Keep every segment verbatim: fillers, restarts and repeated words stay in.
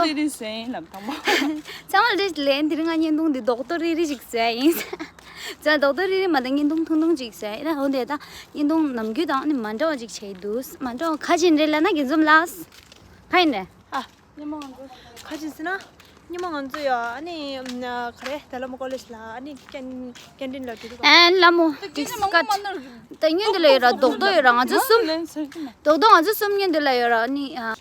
རེ་རེ་ཟེར་ཡིན་ལབ་དང་པོ། ཚང་མ་ལས་ལན་དེ་རིང་ང་བརྙན་ཐུང་འདི་རྡོག་རྡོག་རེ་རེ་ཞིག་བཟོས་ཡིན། ཚང་རྡོག་རྡོག་རེ་རེ་མ་གཏོགས་བརྙན་ཐུང་ཐུང་ཐུང་ཅིག་བཟོས་ཡིན་ན། འོ་དེ་ད་བརྙན་ཐུང་ནམ་རྒྱུན་དང་ནི་མ་འདྲ་བ་ཅིག་བྱས་འདུག་མ་འདྲ་བ་ག་ཅིག་རེད་ལབ་ན། དགེ་འཛོམས་ལགས། ག་ཡིན་རེད། ཨ། ཉི་མ་ང་ཚོ་ག་ཅིག་ཟེར་ན། ཉི་མ་ང་ཚོ་ཡ་ཨ་ནི་ག་རེ་དེ་ལ་མོ་ཀོ་ལེ་ཇི་ལ་ཨ་ནི་ཀེན་ཀེན་ཊིན་ལ་འགྲོ་གི་ཨ་ལ་མོ་ཏིག་སི་ཀཊ། ད་བརྙན་དེ་ལ་ཡོད་ར། རྡོག་རྡོག་ཡོད་ར། ང་ཚོ་གསུམ། རྡོག་རྡོག་ང་ཚོ་གསུམ་བརྙན་དེ་ལ་ཡོད་ར། ཨ་ནི་ཨ།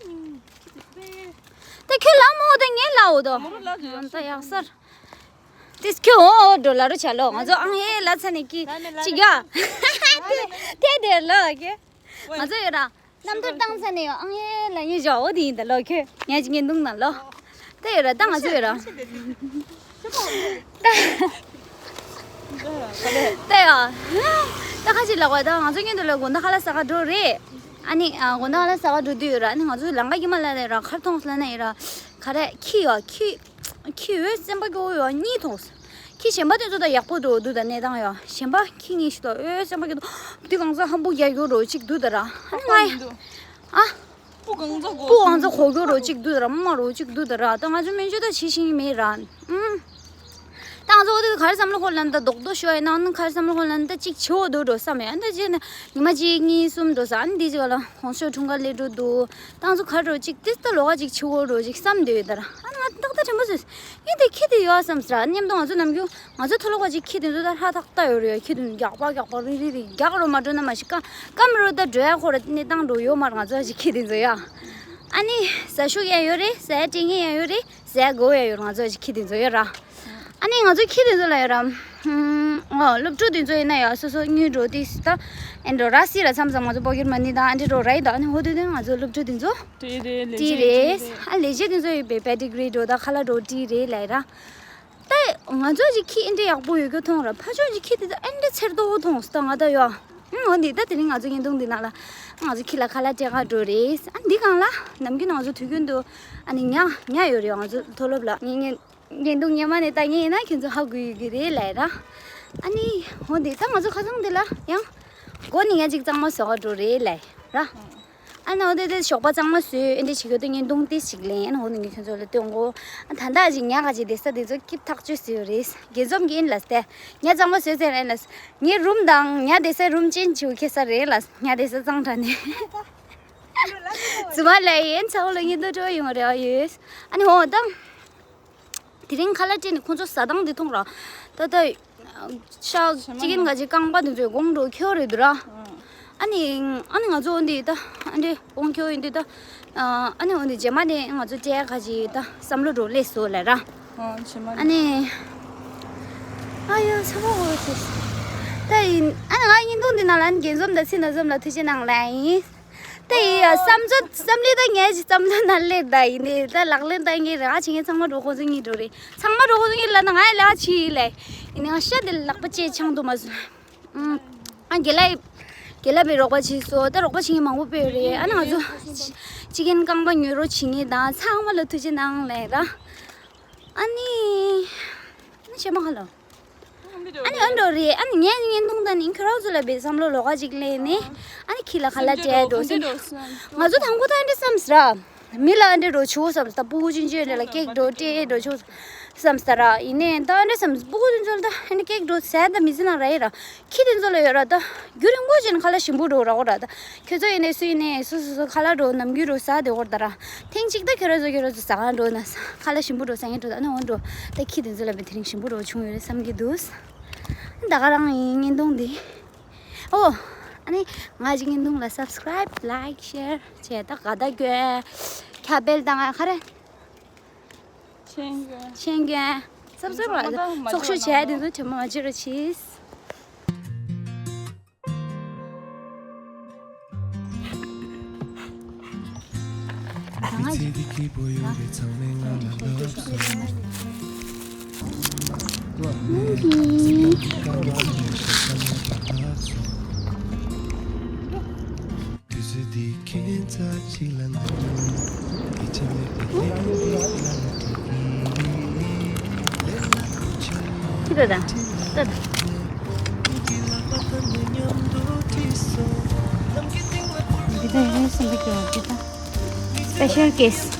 ད་ཁྱོད་ལ་མོ་ད་ངས་ལ་འོ་དོ། ད་ཡག་སར། ཏིས་ཁྱོད་འོ་འོ་འགྲོ་ལ་རུ་ཆ་ལོ། ང་ཚོ་ཨང་ཧེ་ལ་ཚ་ནི་ཀི་ཅི་ག་དེ་དེ་ལ་ཀི་ང་ཚོ་ཡོད་ར། རྣམ་ཐར་བཏང་ས་ནས་ཡོད། ཨང་ཧེ་ལ་ཡིན་བཞག་འོ་དེ་ཡིན་ད་ལོ། ཁྱོད་ངས་ཅི་ངན་འདུག་ན་ལོ། ད་ཡོད་ར། ད་ང་ཚོ་ཡོད་ར། ད་ཡ། ད་ཁ་ཅིག་ལ་གོ། ད་ང་ཚོ་ཉིན་དུ་ལ་དགོང་དག་ཁ་ལག་ཟ་ག་འགྲོ་རེད། ཨ་ནི་ཨ་དགོང་དག་ཁ་ལག་ཟ་ག་འགྲོ་དུས་ཡོད་ར། ཨ་ནི་ང་ཚོ་ལམ་ཁ་དཀྱིལ་མ་ལ་ལ་ཡོད་ར། གར་མཐོང་ལ་ན་ཡོད་ར། ག་རེ་ཁྱི་ཡོད། ཁྱི་ཁྱི་འོད་སེམས་པ་སྐྱོ་བོ་ཡོད་གཉིས་མཐོང་། ཁྱི་གཞན་པ་དེ་ཚོ་ད་ཡག་པོ་འགྲོ་འདུག་ད་གནས་སྟངས་ཡོད། གཞན་པ་ཁྱི་གཉིས་ཤིག་ད་འོད་སེམས་པ་སྐྱོ་འདུག་དེ་གང་ཚོ་ཧམ་པོ་རྒྱག་རྒྱུ་རོ་གཅིག་འདུག་ད་ར། ཨ་ནི་ང་ཡ། ཨ། སྤུ་གང་ཚ་གོ། སྤུ་གང་ཚ་གོ་གྱོ་རོ་གཅིག་འདུག་ར། མ་རོ་གཅིག་འདུག་ད་ར། ད་ང་ཚོ་སྨན་བཅོས་ད་བྱེད་ཤེས་ཀྱི་མེད་ར། ཨུམ། ད་ང་ཚོ་འོ་དེ་ག་རེ་བསམ་བློ་འཁོར་ལ་ནི། ད་རྡོག་རྡོག་ཤོ་ཡ་ནང་ནི་ག་རེ་བསམ་བློ་འཁོར་ལ་ནི། ད་གཅིག་བྱེད་འོ་འདུག་འགྲོ་བསམ་ཡ། ད་རྗེས་ནས་ཉི་མ་གཅིག་གཉིས་གསུམ་འགྲོ་ས། ཨ་ནི་འདི་ཅིག་ལ་གོང་ཤོ་འཁྲུངས་སྐར་སླེབས་འགྲོ་འདུག་ད་ང་ཚོ་ག་རེ་འགྲོ་གཅིག་ཏིས་ད་ལོ་ག་གཅིག་བྱེད་འོ་འགྲོ་གཅིག་བསམ་འདོད་ཡོད་ད་ར། ཨ་ནི་ང་ཏག་ཏག་དྲན་པ་བཟོས། ཡིན་དེ་ཁྱི་དེ་ཡོད་བསམ་ཟེར། ཨ་ནི་མཉམ་དུ་ང་ཚོ་ནམ་རྒྱུན། ང་ཚོ་མཐོ་སློབ་ཁ་ཅིག་ཁྱི་དེ་ཚོ་ད་ཧྲ་ཐག་ཐག་ཡོད་རེད། ཁྱི་དེ་ཚོ་རྒྱག་པ་རྒྱག་པ་རི་རི་རི་རྒྱག་རོ་མ་འགྲོ་ན་མ་ཤི་ཀ་ཀམ་རོ་ད་འགྲོ་ཡ་ཁོ་ར་གནས་སྟངས་འགྲོ་ཡོད་མ་རེད། ང་ཚོ་ཁ་ཅིག་ཁྱི་དེ་ཚོ་ཡ། ཨ་ནི་ཟ་ཤུགས་ཡ་ཡོད་རེད། ཟ་ཡ་དྲན་ཡ་ཡོད་རེད། ཟ་ཡ་དགོས་ཡ་ཡོད་རེད། ང་ཚོ་ཁ་ཅིག་ཁྱི་དེ་ཚོ་ཡོད་ར། ཨ་ནི་ང་ཚོ་ཁྱི་དེ་ཚོ་ལ་ཡོད་ར། ཨོ་སློབ་ཕྲུག་དེ་ཚོ་ཡིན་ན་ཡ་སོ་སོ་དངུལ་འགྲོ་དེ་ད་ཨེ་འགྲོ་ར་སི་ར་མཚམས་མཚམས་ང་ཚོ་སྤོ་གྱུར་མ་ནི་ད་ཨ་འདྲེ་འགྲོ་ར་ཡི་ད། ཨ་ནི་ཧོ་དུ་དུ་ང་ཚོ་སློབ་ཕྲུག་དེ་ཚོ་བྲིས་རེད། ལེགས་བྱས་དེ་ཚོ་ཡིན། ཨ་ལེགས་བྱས་དེ་ཚོ་ཡིན་པའི་པེ་ཏི་གི་རི་འགྲོ་ད་ཁ་ལག་འགྲོ་བྲིས་རེད་ལ་ཡི་ར། ད་ང་ཚོ་ཅིག་ཁྱི་ཨེ་འདྲ་ཡག་པོ་ཡོད་རྒྱུ་མཐོང་ར། ཕ་ཆོས་ཅིག་ཁྱི་དེ་ཚོ་ཨེ་འདྲ་ཚེར་ཏོག་མཐོང་སྟངས་ང་ད་ཡོད། ཨང་འོ་འདི་ད་དེ་རིང་ང་ཚོ་བརྙན་ཐུང་འདི་ནང་ལ་ང་ཚོ་ཁྱི་ལ་ཁ་ལག་སྤྲད་ག་འགྲོ་རེད། ཨ་འདི་གང་ལ་ནམ་རྒྱུན་ང་ཚོ་དུས་རྒྱུན་དུ་ཨ་ནི་ཉ་ཉ་ཡོད་རེད། ང་ཚོ་མཐོ་སློབ་ལ་ངས་ངས་བརྙན་ཐུང་སྔོན་མ་ནས་ལྟ་མཁན་ཡིན་ན་ཁྱེད་ཚོ་ཧ་གོ་ཡོད་ཀྱི་རེད་ལབ་ར། ཨ་ནི་འོ་འདི་ད་ང་ཚོ་ཁ་སང་འདི་ལ་ཡང་སྒོ་ནས་ཉ་ཅིག་གཙང་མ་བཟོ་ག་འགྲོ་རེད་ལབ་ར། ཨ་ནི་འོ་དེ་དེ་ཞོགས་པ་གཙང་མ་བཟོས། ཨེ་འདྲ་བྱེད་དགོས་དེ་བརྙན་ཐུང་ཏིས་ཞིག་ལེན། ཨ་ནི་འོ་ནི་ངས་ཁྱོད་ཚོ་ལ་སྟོན་གོ། ཨ་ད་ལྟ་ཅིག་ཉ་ག་ཅིག་བསྡད་ས་དེ་ཚོ་སྐྱིད་ཐག་ཆོད་བཟོས་ཡོད་རེད། དགེ་འཛོམས་ཀྱི་ཨིན་ལ་སྟེ། ཉ་གཙང་མ་བཟོས་ཚར་ཨིན་ལ། ངའི་རུམ་དང་ཉ་བསྡད་ས་རུམ་ཅན་ཆེ་བོ་ཁྱད་མཚར་རེད་ལ། ཉ་བསྡད་ས་གཙང་དྲགས་ནས། རྫུན་མ་ལབ་ཡིན། ཚ་བོ་ལ་བརྙན་ཐུང་སྤྲོ་ཡོང་བ་རེད། ཨ་ཡོད། ཨ་ནི་འོ་ད། དེ་རིང་ཁ་ལག་སྤྲད་ནས་ཁོང་ཚོ་ཟ་སྟངས་འདི་མཐོང་ར། ད་ལྟ་ཤག་ཅི་ཀིན་ག་ཅིག་རྐང་པ་དེ་ཚོའི་གོང་འགྲོ་ཁྱེར་རེད་འདུག་ར། ཨ་ནི་ཨ་ནི་ང་ཚོ་འོ་འདི་ད་ཨ་འདྲེ་གོང་ཁྱེར་ཡིན་དུས་ད། ཨ་ནི་འོ་འདི་རྗེས་མ་ནས་ང་ཚོ་སྤྲད་ག་ཅིག་ད་བསམ་བློ་འགྲོ་ལས་སོ་ལ་ར། ཨ་ནི་ཨ་ཡོ་ཚ་བོ་འོ་ཤེས། ད་ཡིན་ཨ་ནི་ང་བརྙན་ཐུང་འདི་ནང་ལ་ཨ་ནི་རྒན་འཛོམས་དང་ཚེ་ན་འཛོམས་ལ་ཐུགས་རྗེ་གནང་ལ་ཡིན། དེ་ཡི་བསམ་ཚོད་བསམ་ལེ་ད་ངས་ཅི་བསམ་ཚོད་ན་ལེ་ད་ཡིན་ནི་ད་ལག་ལེན་ད་ངས་རེ་བ་བྱེད་མཁན་ཚང་མ་འགྲོ་ཁོ་ཚོ་གཉིས་འགྲོ་རེད། ཚང་མ་འགྲོ་ཁོ་ཚོ་གཉིས་ལ་ན་ང་ཡི་ལ་ཆི་ཡི་ལེ། ཡིན་ནི་ང་ཤ་དེ་ལག་པ་ཅེ་ཆང་དུ་མ་སོ། ཨ་རྒན་ལགས་རྒན་ལགས་པའི་རོགས་པ་བྱས་སོ། ད་རོགས་པ་བྱེད་མཁན་མང་པོ་དཔེ་ཡོད་རེད། ཨ་ན་ང་ཚོ་ཅི་ཀིན་རྐང་པ་ཉོ་རོགས་བྱེད་མཁན་དང་ཚང་མ་ལ་ཐུགས་རྗེ་གནང་ལེ་ད། ཨ་ནི། ཨ་ནི་བྱེ་མ་ཁ་ལོ། ཨ་ནི་ཨ་འགྲོ་རེད། ཨ་ནི་ངས་ངན་ཐུང་ད་ནི་ཁྱོད་རང་ཚོ་ལ་བའི་བསམ་བློ་ལོག་ག་ཅིག་ལེན་ནས། ཨ་ནི་ཁྱི་ལ་ཁ་ལག་སྤྲད་འགྲོ་ཟེར། ང་ཚོ་དང་པོ་ད་ཨ་འདྲ་བསམ་ཟེར། མི་ལ་ཨ་འདྲ་འགྲོ་ཆུ་བོ་བསམ་ཟེར། ད་སྤུ་གུ་ཆུང་ཆུང་འདྲ་ལ་ཀེག་འགྲོ་སྤྲད་འགྲོ་ཆུ་བོ་བསམ་ཟེར་ར། ཡིན་ནའི་ད་ཨ་འདྲ་བསམ། སྤུ་གུ་ཆུང་ཆུང་ལ་ད་ཨ་ནི་ཀེག་འགྲོ་ཟས་ད་མི་ཚེ་ནང་ར་ཡི་ར། ཁྱི་དེ་ཚོ་ལ་ཡོད་ར་ད། རྒྱུན་རིང་པོ་ཅིག་ཁ་ལག་ཞིམ་པོ་འགྲོ་ར་འོ་ར་ད། ཁྱོད་ཚོ་ཡིན་ནའི་སུ་ཡིན་ནའི་སོ་སོ་སོ་ཁ་ལག་འགྲོ་ནམ་རྒྱུན་རུ་ཟ་དེ་འོར་ད་ར། ཐེངས་གཅིག་ད་ཁྱོད་ར་ཚོ་ཁྱོད་ར་ཚོ་ཟ་ག་འགྲོ་ན་ཁ་ལག་ཞིམ་པོ་འགྲོ་ཟ་ངེས་འགྲོ་ད་ནི་འོ་འགྲོ། ད་ཁྱི་དེ་ཚོ་ལ་བའི་དེ་རིང་ཞིམ་པོ་འགྲོ་བྱུང་ཡོད་རེད་བསམ་གྱི་འདུག་ད་ག་རང་ཡིན་བརྙན་ཐུང་འདི། ཨོ། ཨ་ནི་ང་ཅིག་བརྙན་ཐུང་ལ་སབ་སི་ཀ་རའིབ་ལའིཀ་ཤེར་བྱས་ད་ག་ད་གྱོན། ཁ་བེལ་དང་ཁ་རེ། ཆེན་གྱོན། ཆེན་གྱོན། སབ་སི་ཀ་རའིབ་ཚོགས་ཤུགས་བྱས་དེ་ཚོ་དྲི་མ་མ་བརྗེད་རོགས་གྱིས། ཁྱི་ར་ར། ད་ད། འདི་ད་ཡིན་སེམས་པ་སྐྱོ་བ་འདི་ད། སྤེ་ཤལ་ཀེ་སི།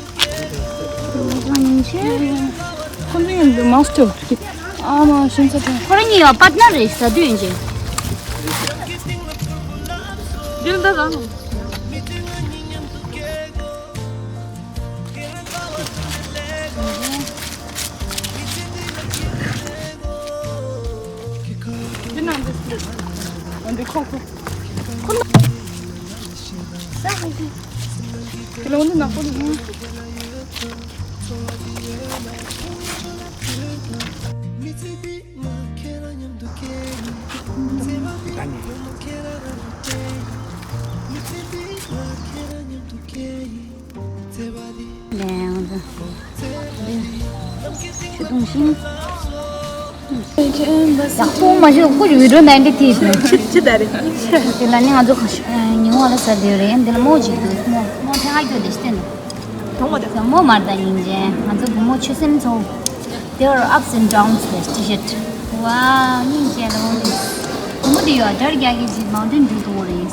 ཁོང་ཚོ་ཡང་མང་སྟེ། ཨ་མ་ཤིན་ཚ་ཁོང་ཁོ་རང་གཉིས་ཡང་པར་ཊི་ནར་རེད་ཟ་དུས་ཡིན་ཅིང་། འདི་ལ་ད་རང་། འདི་ནང་འདི་འདི་ཁོ་ཁོ་ཁོ་ན། ཁྱེད་ལ་འོ་འདི་ནག་པོ་འདི། ཆུ་བཏུང་ཤིང་། ཡག་པོ་མ་ཞུ་ཀུ་ཅི་བི་ཌི་ཡོ་ནང་འདི་ཐིག་ཆི་ཆི་ད་རེད། དེ་ལ་ནི་ང་ཚོ་ཉིན་མོ་ལ་ཟ་དེ་རེད། འདི་ལ་མོ་ཅིག་འདུག་མོ་མོ་ཐེངས་ཨ་སྐྱོ་དེ་ཤི་སྟེ་འདུག་དོང་མོ་དེ་མོ་མར་ད་ཡིན་ཅེ་ང་ཚོ་བུ་མོ་ཆུ་སེམས་ཚོ། There are ups and downs with T-shirt. ཝ་སྙིང་རྗེ་ལ་འོ་རེད། བུ་མོ་དེ་ཡོད་དྲ་རྒྱག་གི་ཅིག་མང་དོན་འགྲུལ་དུ་འོ་རེད།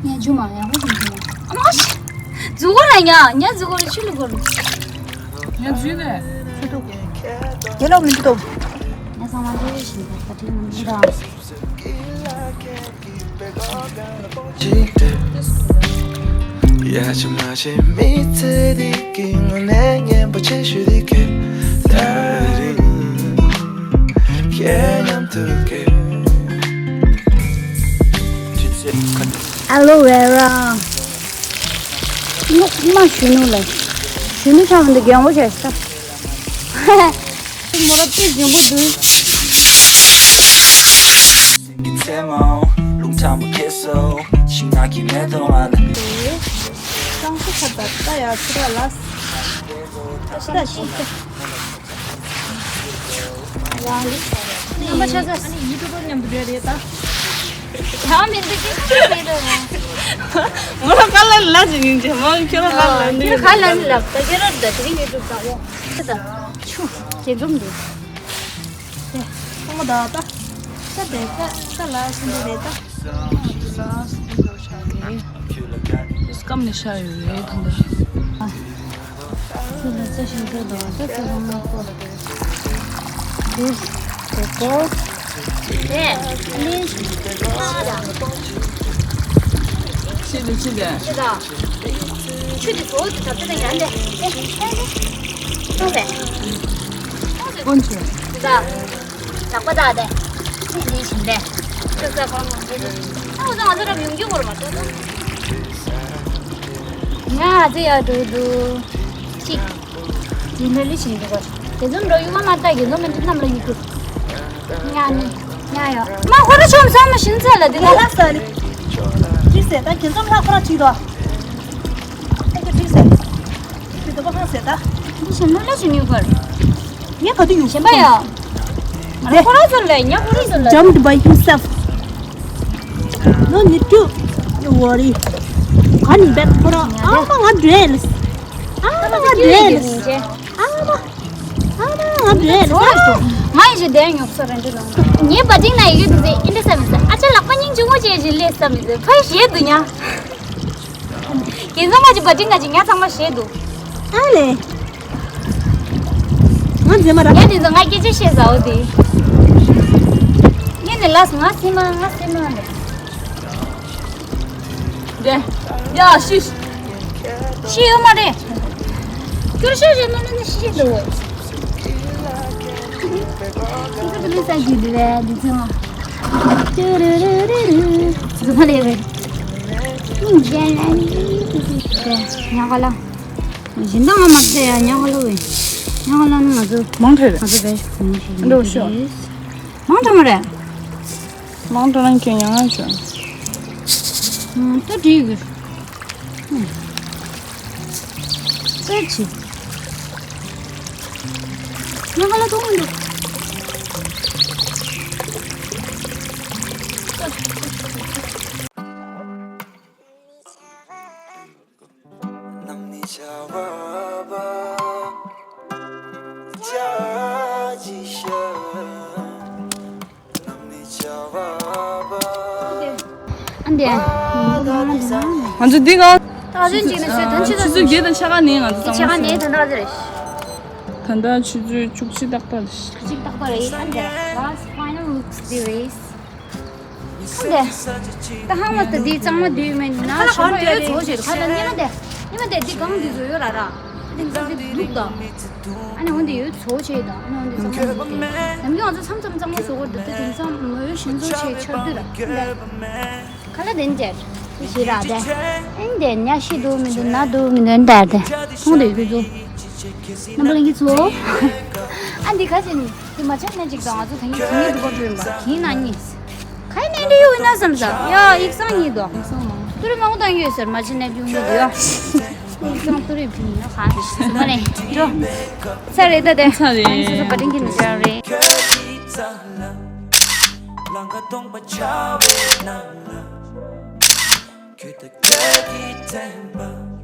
ཉ་ཇུ་མ་ཡང་ཧོ་ཇུ་མ། ཨ་མ་ཤི། ཛུ་གོ་ལ་ཉ་ཉ་ཛུ་གོ་ལ་ཆུ་ལུ་གོ་ལ། ཉ་ཛུ་ནས་ཆུ་ཏོ། རྒྱལ་ལོ་མི་ཏོ། ཉ་ཚང་མ་ལུ་ཡོད་བཞིན་པ་ཁ་ཁྲིག་མི་འདུག་ད། ཡ་ཆི་མ་ཤེས་མི་ཚེ་འདི་གི་ངོ་ནས་སྙན་པོ་ཆེ་ཞུ་འདི་གི་ད་རེད། ཁྱེད་མཉམ་དུ་གི་ཨ་ལོ་ཝེ་ར། ངོ་མ་གཞོན་ནུ་ལ། གཞོན་ནུ་ཆགས་མི་འདུག་རྒན་པོ་བྱས་ཤག་མོ་ར་དཔེ་རྒན་པོ་འདུག་རྩེད་མོ་རླུང་ཁྲ་མོ་ཁེ་སོ་ཤིང་ནགས་ཀྱི་མེ་ཏོག་ང་ལ། གཙང་པོ་ཁ་ད་ལྟ་ཡ་ཚུར་ལ། ད་ཤི་ད་ཤི་ད། རང་རེད། རྣམ་པ་ཆ་ཚང་། ཨ་ནི་ཡུ་ཊུབ་པར་མཉམ་དུ་འབྲེལ་རེད་ད། ད་མི་འདུག་ཅི་ཅི་མི་འདུག་མོ་ལ་ཁ་ལ་ལ་ཅི་ཡིན་ཅི་མོ་ཁྱོད་ལ་ཁ་ལ་འདི་ཁ་ལ་ལ་ད་ཁྱོད་ར་ད་དེ་རིང་ཡུ་ཊུབ་ད་ཡ། ད་ཆུ་ཇེ་འཛོམས་འདུག་དེ་ཁོང་མོ་ད་ད་ད་དེ་ཀ་ཀ་ལ་ཤི་འདི་རེད་ད། སྐམ་ནས་ཤ་ཡོད་རེད་ད། ཁྱོད་ལ་རྩི་ཤིང་བཟོ་དང་ད་རྩི་ཤིང་མ་བཟོ། འདི་གོ་གོ། དེ་ནི་ཁ་ར། ཆི་དེ་ཆི་དེ། ཆི་ད། ཆུ་དེ་གོ་དེ་ད་དེ་ད་ཡང་དེ། ཨེ་ཨེ་ཨེ། ཏོ་དེ། ཀུན་ཆུ། ད། ལག་པ་བཏགས་ཏེ། ཅི་ལས་བྱིན་པས། ཁྱོད་ས་གང་ལ་འདི་ལས། ཨ་ཁོ་ཚོ་ང་ཚོ་རབ་ཡོང་རྒྱུ་བོར་མ་ཐོག་ཐོག་ང་ཚོ་ཡར་འགྲོ་འདུག་ཅིག་ཡིན་ལ་ལི་བྱིན་འདུག་ག་དེ་ཚོ་འགྲོ་ཡུལ་མ་མ་ལྟ་གི་ལོ་མི་འདི་རྣམས་ལ་ཡི་གུ། ཉ་ནི་ཉ་ཡ། མ་ཁོ་ར་ཆོམ་ས་མ་ཤིན་ཚ་ལ་འདི་ལ་ལ་ས་ནི། ཅི་ཟེར་ད་ཁྱེད་ཚོ་ལྷག་ཁོ་ར་ཅིག་དོ། ཨེ་ཁྱོད་ཅི་ཟེར། ཁྱོད་དོ་པ་ཁ་ཟེར་ད། འདི་ཞིམ་ལ་ལ་ཞིམ་ཡོད་གར། ངས་ག་དུས་ཡོང་ཞེན་པ་ཡ། ང་ཁོ་རང་ཚོ་ལས་ཉ་ཁོ་རང་ཚོ་ལས། Jumped by himself. No need to worry. ག་ནི་བེད་ཁོ་རང་ཨ་མ་ང་འདྲེལ། ཨ་མ་ང་འདྲེལ། ཨ་མ་ཨ་མ་ང་འདྲེལ། ང་ཡི་ཞེ་བདེ་ཉོག་ས་རེད་འདྲེ་ལ། ངའི་བ་ཏིང་ན་ཡི་གེ་དུ་ཟེ་ཨིན་འདྲེ་ས་མི་ཟེ་ཨ་ཅག་ལག་པ་སྙིང་ཆུང་ངུ་ཅན་ཞིག་ལས་ས་མི་ཟེ་ཕ་ཡི་ཞེ་དུ་ཉ། རྒན་ཚང་མ་ཅིག་བ་ཏིང་ང་ཅིག་ཉ་ཚང་མ་ཞེ་དུ། ཨ་ལེ། ང་མཛེས་མ་ར། ངས་དེ་ཚོ་ང་སྐད་ཆ་བཤད་ཟ་འོ་དེ། ངས་ནི་ལགས་ང་སེམས་མ་ང་སེམས་མ་ལེ། དེ། ཡ་ཤི། ཤི་ཡོད་མ་རེད། ཁྱོད་ཤི་ཤི་ནི་ནི་ཤི་ཤི་འདུག་འོ། ཁྱོད་ཚོ་ལུས་ས་གི་འདི་བས་འདི་ཚོ་ང་། ཅི་རེ་རེ་རེ་རེ། ཟ་མ་ལེ་བས། ཉིན་རྒྱལ་ལ་ནི་ཏི་ཏི་ཏི་ཉ་ག་ལ། སྦྱིན་བདག་ང་མ་ཚད་ཡ་ཉ་ག་ལ་བས། ཉ་ག་ལ་ནི་ང་ཚོ། མང་ཁྲ་རེད། ང་ཚོ་བས་ཞུ་ནི་ཞིག་འགྲོ་ཤོག་མང་དྲགས་མ་རེད། མང་དྲགས་རང་གི་ཉ་ང་བྱོས། ད་འགྲིག་གི། ད་ཅི། ཉ་ག་ལ་གཏོང་མི་འདུག་ང་ཚོ་འདི་གང་། ད་གཟོད་ཅིག་ནས་བཟོས་ད་ཆུ་ཚོད་བརྒྱད་དང་ཕྱེད་ཀ་ནས་ང་ཚོ་ཆེ་ཆ་ནས་ད་ལྟ་རེད། ད་ལྟ་ཆུ་ཚོད་བཅུ་གཅིག་ཏག་ཏག་རེད། ཆུ་གཅིག་ཏག་ཏག་རེད། ཨ་འདི་last final looks འདི་རེད། ཨ་འདི། ད་ཧང་མ་ད་འདི་གཙང་མ་འདུས་མེད་ན་ཁ་ལ་ཞིམ་པོ་ཡོད་ཚོ་བྱེད་ཁ་ལ་ཉི་མ་དེ། ཉི་མ་དེ་འདི་གང་འདི་བཟོ་ཡོད་ར་ར། དེང་སང་འདི་ལུག་ད། ཨ་ནི་འོན་ཏེ་ཡོད་ཚོ་བྱེད་ད། ཨ་ནི་འོན་ཏེ་གཙང་མ་འདུས་ཏེ། ནམ་རྒྱུན་ང་ཚོ་མཚམས་མཚམས་གཙང་མ་བཟོ་གོ་འདུག་ད་དེང་སང་མོ་ཡོད་ཞིམ་ཚོ་བྱེད་ཆར་དུས་ར། ཁ་ལ་དེ་འདྲ་དེ་ཞིག་རག་དེ། ཨེ་འདྲ་ཉ་ཤི་འདུག་མི་འདུག་ན་འདུག་མི་འདུག་འདྲ་དེ། མཐོང་དུ་ཡོད་ཚོ། རྣམ་པ་ལྷན་རྒྱས་ཚོ། ཨ་འདི་ཁ་ཅིག་ནི་དེ་མ་ཆག་ན་ཅིག་དང་ང་ཚོ་ད་གིན་གྱིས་འདུག་པ་བྲོས་པ་གིན་ན་གཉིས། ཁ་ཡིན་ན་འདྲ་ཡོད་ན་བསམ་ས་ཡ་ཡིག་ཚང་གཉིས་དོ། ཏུ་རི་མང་པོ་བཏང་ཡོད་ཟེར་མ་ཆེ་ན་རྒྱུ་མི་འདུག་ཡ། ཡིག་ཚང་ཏུ་རི་བིན་ཡོད་ཁ་མ་ནས་འགྲོ། ཚ་རེད་ད་དེ། ཚ་རེད། ཨ་ནི་སོ་སོ་བ་ཏིང་གི་ནི་ཅང་རེད། ལང་ཀ་སྟོང་པ་ཆ་བའི་ནང་ལ། ཁྱོད་དང་ཁྱོད་ཀྱི་དྲན་པ།